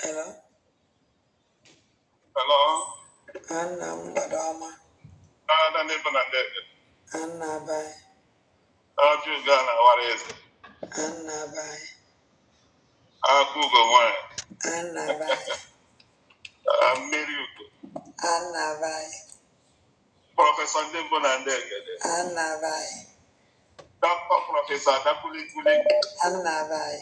Hello. Hello. Anna, mgbede ọma. Ada ndị na ndị Anna abaị. Ọjụ ga na awara eze. Anna abaị. Akụ ugo nwanyị. Anna abaị. Mmiri ugo. Anna abaị. Professor ndị mbụ na ndị egede. Anna abaị. Dr. Professor Adakulikuli. Anna abaị.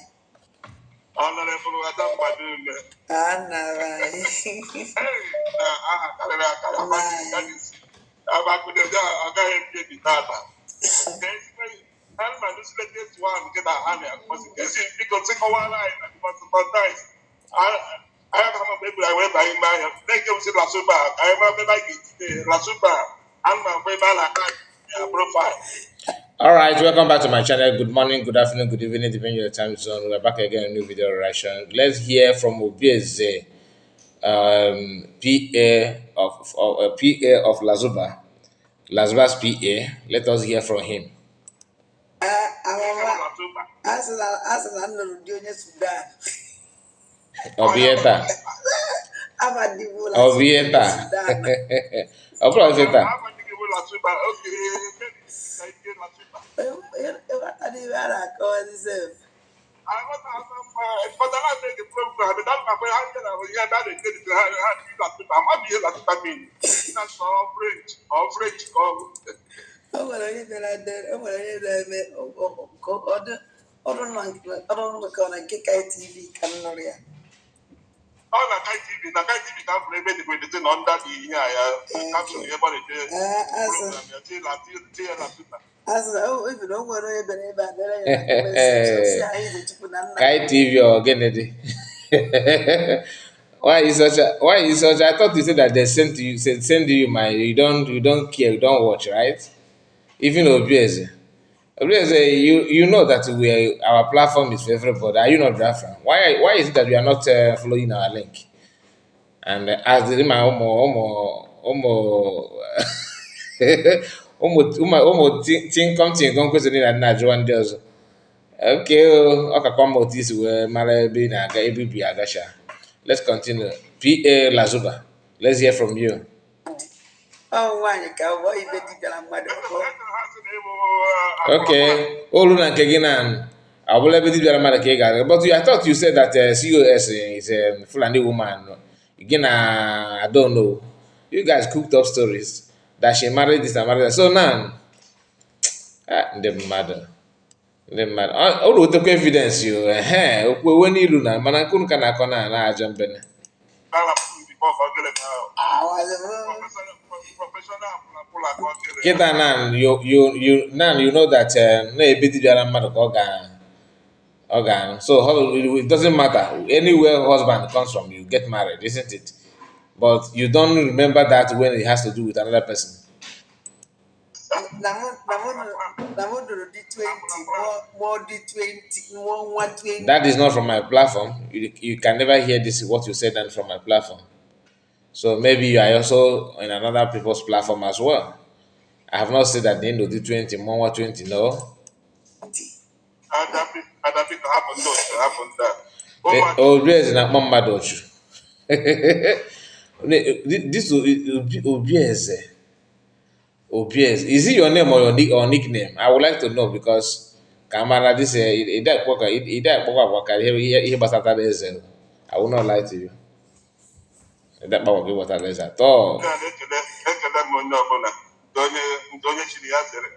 Honorable Adambadume. Anna abaị. Na aha karịrị akarị. Abakude agaghị emebi tata. Ana m latest one nke na ha na-akpọzi ka esi biko sịkọwara anyị na because sometimes anyị agaghị ama mgbe egburu anyị wee banye ime ahịa na-eke m si Lasuba ka anyị ma ebe anyị ga-etinye Lasuba ana m agba ebe a na-aka ya profile. All right, welcome back to my channel. Good morning, good afternoon, good evening, depending on your time zone. We're back again in a new video reaction. Let's hear from Obieze, PA of Lasuba, Lasuba's PA. Let us hear from him. Amama. Lasuba. Asị na m nụrụ di onye Sudan. Obieta, Aba di bụ Lasuba onye Obieta, Sudan. Obieta. Amaghị bụ Lasuba oge maybe ka ike Lasuba. Ịghọtara ibe a na-akọwazi sef. But I make a program but that my ha na ihe ebe a na-ete ha ha Lasuba amaghị ihe Lasuba mean na sọ French ọ French ka ọ bụ. O nwere onye bịara o nwere onye na-eme ka ọdụ ọdụ nọ ọdụ ka ọ na nke Kai TV ka m nụrụ ya. Ọ na Kai TV, na Kai TV ka m fụrụ ebe dịkwa edete na under the ihe a ya caption Okay. ebe ọ na-ede Ee, asị program ya tie la tie Lasuba. Asị na o even o nwere onye bịara ebe a dere ya na comment section si anyị ze Chukwu na nna. Kai TV or Kennedy. Why is such a, why is such? I thought you said that they send to you, send you my, you don't care, you don't watch, right? Even Obieze. Obieze, you know that we are, our platform is for everybody. Are you not Biafran? Why is it that we are not following our link? And as the my omo omo omo omo omo omo tinkom tinkom kwesịrị na nna ajụwa ndị ọzọ. Okay, oh, ọ kakwa mma otu isi wee mara ebe ị na-aga ebe ibi agasha. Let's continue. PA Lazuba, let's hear from you. Ọ nwaanyị ka ọ bụ ibe di bịara mmadụ ọkpọ. Ha sị na ịbụ akwụrụ Okay, nwaanyị. olu na nke gị na ọ bụla ebe dibịara mmadụ ka ị ga-aga. But you, I thought you said that COS is a Fulani woman. Gị na I don't know. You guys cooked up stories that she married this and married that. So now, ah, ndị mmadụ ndị mmadụ ọ wetakwa evidence yo ehe okwu ewe n'ilu na mana nke unu ka na-akọ na na ajọ mbene. Ala before ka ọ gịrị ka Awazi m. professional akwụrụ akwụrụ ka ọ gịrị. Kịta now you now you know that na ebe dibịara mmadụ ka ọ ga ọ ga-anụ. So it doesn't matter anywhere husband comes from, you get married, isn't it? But you don't remember that when it has to do with another person. Na mụ nụrụ di 20 mụọ di 20 mụọ nwa 20. That is not from my platform. You can never hear this what you said then from my platform. So maybe you are also in another people's platform as well. I have not said that the end of the 20, more 20, no. Adabi ka hapụ ndị otu hapụ ndị a ụmụaka. Obieze na-akpọ mmadụ ọchụ. This Obieze, Obieze, is it your name or your or nickname? I would like to know because ka mara this ide akpọka ide akpọkwa agwa ka ihe ihe gbasatara eze. I will not lie to you. Ide akpọkwa gị gbasara eze at all. Ndị a na-ekele ekele m onye ọbụla nke onye chiri ya zere.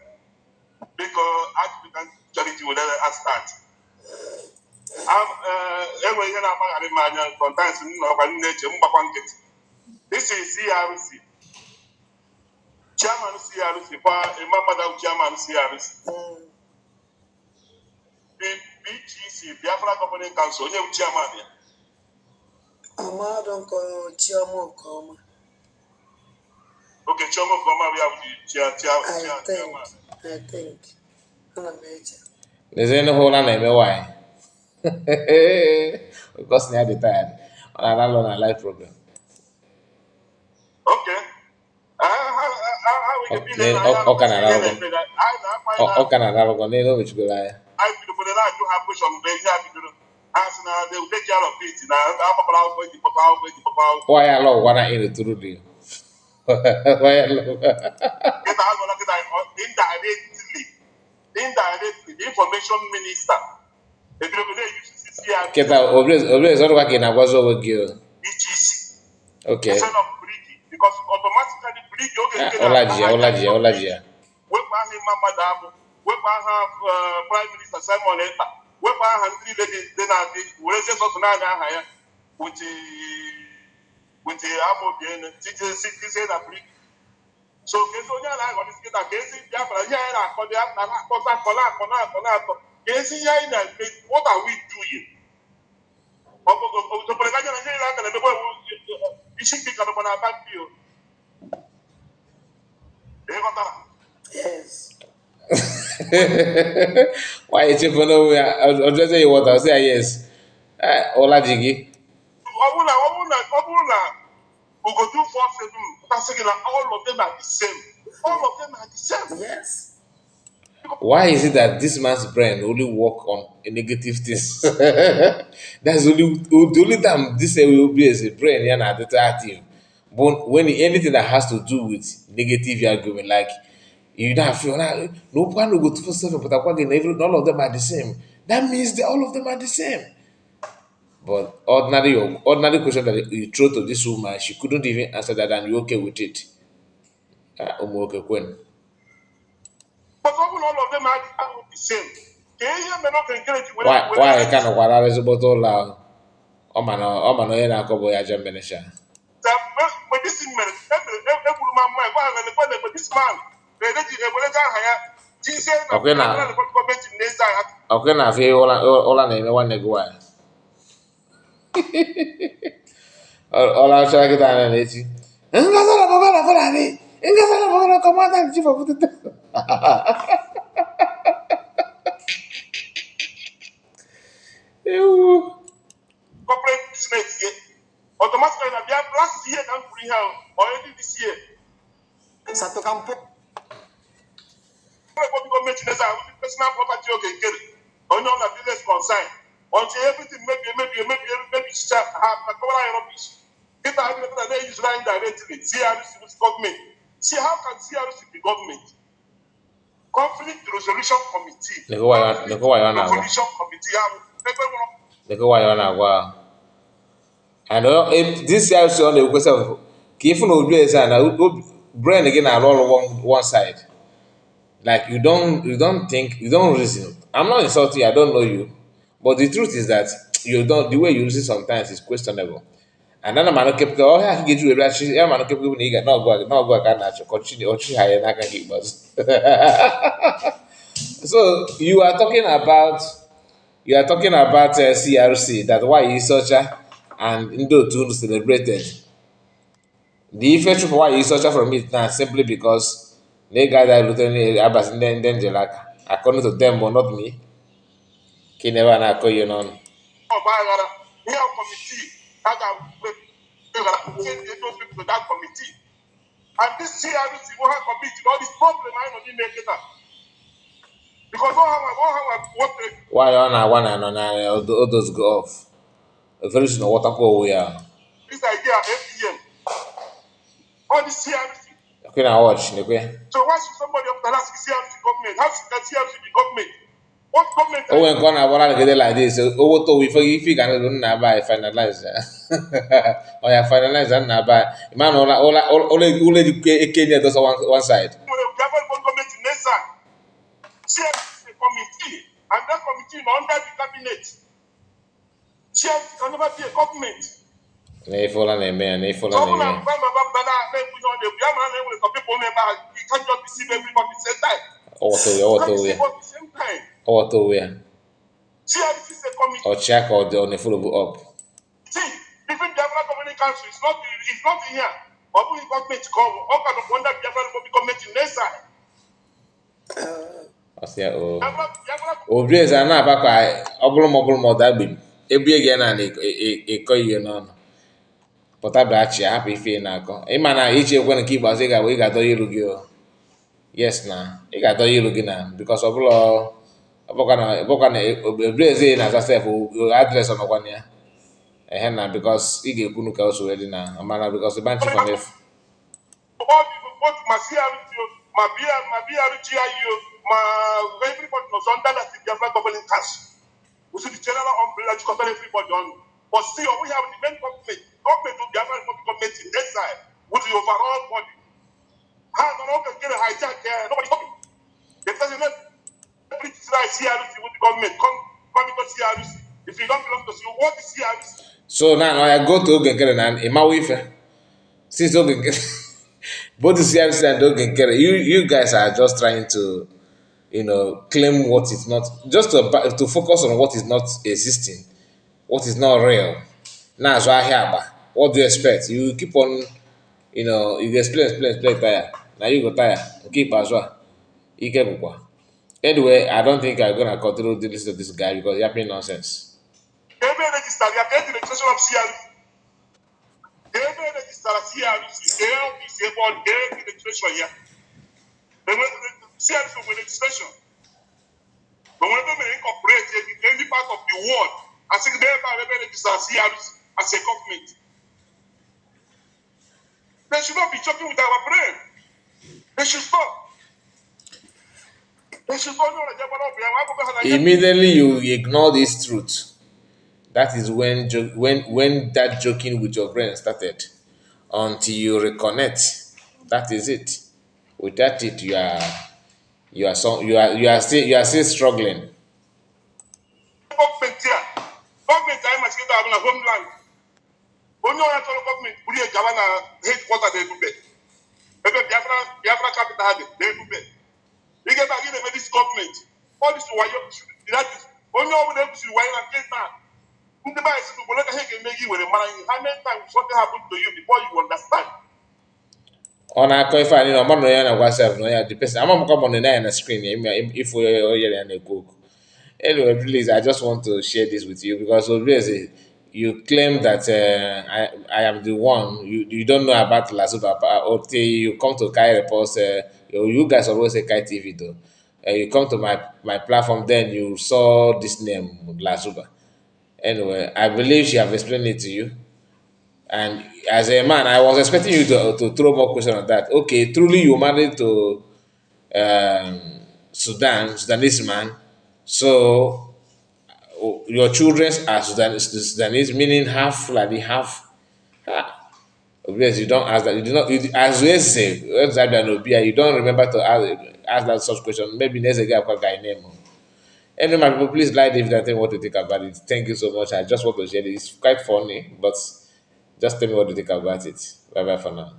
Biko ajụjụ ka m chọrọ iji were start, enwere ihe na-agbagharị m anya sometimes m nọkwa m na-eche mgbakwa nkịtị. This is CRC chairman, CRC kwa Imam Madam chairman CRC. BGC, Biafra Governing Council, onye bụ chairman ya? Ọmadụ nke Chiọma Okeọma. Oke Chioma Okeọma bụ ya bụ chair chair I chair think chairman. I think ana m eche. N'ezie hụ ụra na-eme nwaanyị. Because na ya dị tired. Ọ na-alalụ na live program. Okay. Ọ ka na-ararụkwa. Ọ ka na-ararụkwa n'elu o mechigoro anya. Anyị bidokwara na-ajụ ha question mgbe ihe a bidoro ha sị na they will take care of it. Na agbapara akwụkwọ eji kpakọ akwụkwọ eji kpakọ akwụkwọ. Why alọ gwana in truly? Why alọ? Kịta agụla kịta indirectly the information minister ebidogo na-eyusi CRC Kịta Obieze ọdụkwa ka ị na-agwazi onwe gị o. iche isi. Okay. Instead of brigi, because automatically brigi oge Ah, nke ụla ji ya, ụla ji ya, ụla ji ya. Wepụ aha Imam mmadụ abụ, wepụ aha prime minister Simon Ekpa, wepụ aha ndị niile dị na-adị, werezie sọsọ naanị aha ya with amaobiene tizie na brigi. So ka ezi onye a na-aghọrịsị kịta, ka ezi Biafra ihe anyị na-akọ dị na-akọta akọ na-akọ na-akọ na-akọ, ka ezi ihe anyị na-eme, what are we doing? Obodo ka Naijiria aka na-emekwa iwu isi mkpi ka nọkwa na-aba mpi o. Ịghọtara? Yes. Why echefu n'onwe ya? Ọjọọ ya water, ọ sị ya yes. Eh, ụla ji gị. Ọ bụrụ na Ugo 247 pụtasị gị na all of them are the same, all of them are the same. Yes. Why is it that this man's brain only work on negative things? That's the only time this will be as a brain yeah, na active. But when anything that has to do with negative argument, like you don't feel now, no one will go 247, but again, every all of them are the same. That means that all of them are the same. But ordinary question that you throw to this woman, she couldn't even answer that, and you okay with it. Ah, ụmụ nwoke kwen. But ọ bụrụ na all of them are the same, ka ihe mere oge nke ji were Nwaanyị were nwaanyị ka nọkwara ezigbote ụlọ ahụ. Ọ ma na onye na-akọ bụ ya ajọ mmiri sha. Mgbe this mere egburu m amụma gwa ha na lekwe lekwe this man na-eji ewerezi aha ya tizie na Ọkwa ị na gọọmenti na-eze aha. Ọkwa ị na-afụ ihe ụla ụla na-eme nwanne gị nwaanyị. Ọ lachara kịta anya n'echi. Ngozi Ọlabụgara Fulani! Ngozi Ọlabụgara Commander in Chief of the Ewu. Corporate business ye automatically na bịa last year ka m kwuru ihe ahụ already this year. Satokampo. Republic gọọmenti na-eze ahụ personal property oge nkere onye ọ na business concern until everything mebie mebie mebie mebichicha ha akọwara anyị rubbish. Kịta anyị mepụta na-eyuzuru anyị directly CRC with government. See, how can CRC be government? Conflict resolution committee. Lekwa nwayọ conflict lekwa nwayọ ọ na-agwa. Resolution committee ya bụ ebe nwere Lekwa nwayọ ọ na-agwa. And this CRC ọ na-ekwu sef ka ịfụ na obi eze a na brain gị na-arụ ọrụ one side. Like you don't think, you don't reason. I'm not insulting you, I don't know you. But the truth is that you don't the way you reason sometimes is questionable. And ana m anụ kepụta ọhịa ka ị ga-eji were achị ya ma anụ kepụta na ị ga n'ọgụ a n'ọgụ a ka a na-achọ ka ọchị ọchị ha ya n'aka gị ikpeazụ. So you are talking about CRC that why Isocha and ndị otu unu celebrated. The ife chụpụ why Isocha from it now simply because na ị ga-ada erute abasị ndị njel aka according to them but not me. Ka ị na-ebe a na-akọ ihe n'ọnụ. Ọgba aghara ihe committee a ga-ghara send those people to that committee, and this CRC will have committee all this problem anyị nọ n'ime kịta because all ha nwa wepụtara. Why ọ na-agwa na nọ na others go off. Very soon ọ ghọtakwa onwe ya. This idea APM, all this CRC. Ekwe na watch nekwe. So why should somebody up there ask CRC government? How can CRC be government? What government? O nwere nke ọ na-agbara nagide like this. Owo to ife ga na nna aba finalize. Ọ ya finalize nna aba. Ma na ụla ụla ụla ụla ejikwa ekenye dosa one side. Nwere Biafra government in exile. CRC is a committee, and that committee is under the cabinet. CRC can never be a government. Na ife ụla na-eme ya na ife ụla So ọ bụrụ na-eme na ya. mba mba mba na-ekwu ihe ọ na-ekwu ya mara na enwere some people n'ebe ahụ, you can't just deceive everybody at the same time. Ọ ghọta onwe ya, ọ You ghọta can't onwe ya. deceive us at the same time. Ọ ghọta onwe ya. CRC is a committee. Ọchịa ka ọ dị ọ na-efollow up. Even Biafra Governing Council is not here. Ọ bụghị gọọmenti ka ọ bụ, ọ ka nọkwa under Biafra Republic government in exile. Ọ sị ya o. Biafra Obi eze a na-aba ka ọ bụrụ ma ọ dagbe m ebue gị na ịkọ ihe n'ọnụ pụta bịa chị hapụ ife ị na-akọ ịma na ichi ekwe nke ikpeazụ ị ga ị ga-adọ iru gị o yes na ị ga-adọ iru gị na because ọ bụla Ọ bụkwa na Obieze na-aza sef address ọnọkwa na ya. Ehe na because ị ga-ekwunu ka o si wee dị na amara because ịba nchi for n'efu. All the both ma CRC o, ma BR, ma BRGIE o, ma everybody was under that Biafra Governing Council. We see the general umbrella jikọtara everybody on. But still, we have the main government, government of Biafra Republic government in exile, with the overall body. Ha nọrọ oge nke hijack ya, nobody talking. The president British CRC with the government, come into CRC. If you don't belong to CRC, what is CRC? So now I go to Oge Nkere na ịmawa ife. Since Oge Nkere, both the CRC and Oge Nkere, you guys are just trying to, you know, claim what is not, just to focus on what is not existing, what is not real. Now, so I hear about what do you expect? You keep on, you know, you explain, explain, explain, tire. Now you go tire. Keep as well. Ike bụkwa. Anyway, I don't think I'm gonna continue to listen to this guy because he's yapping nonsense. Ebe register ya, ka e registration of CRC. Ebe register CRC, ka e office ebe ọ dị, ka e registration ya. CRC nwere registration. But when they incorporate in any part of the world, I think they have register CRC as a government. They should not be joking with our brain. They should stop. They should go. Immediately you ignore this truth. That is when when that joking with your brain started. Until you reconnect. That is it. Without it, you are still struggling. Gọọmenti a, gọọmenti anyị machikịta abụ na homeland. Onye ọya chọrọ gọọmenti buru ya gawa na headquarter na Ebube. Ebe Biafra capital dị na Ebube. Ị ga ebe a gị na-eme this gọọmenti. All this wayo, that is, onye ọbụla ekwusiri wayo na nke taa. Ndị be anyị sị na ugboro ka ha ga-eme gị were mara ihe. How many times something happen to you before you understand? Ọ na-akọ ife a niile, ọ mara na onye na-agwa sef na onye the person ama m ka ọ nọ ya na screen ya ime ifu onye ya na-ekwu okwu. Anyway, please, I just want to share this with you because obviously you claim that I am the one you don't know about Lasuba until you come to Kai Reports. You guys always say Kai TV though. You come to my platform, then you saw this name Lasuba. Anyway, I believe she have explained it to you. And as a man, I was expecting you to throw more question on that. Okay, truly you married to Sudan, Sudanese man. So your children are Sudanese, meaning half Fulani, half. Ah, obviously, you don't ask that. You do not. You, as we say, you don't remember to ask that such question. Maybe next again, I've guy name. Anyway, my people, please like if you think what to think about it. Thank you so much. I just want to share it. It's quite funny, but just tell me what you think about it. Bye bye for now.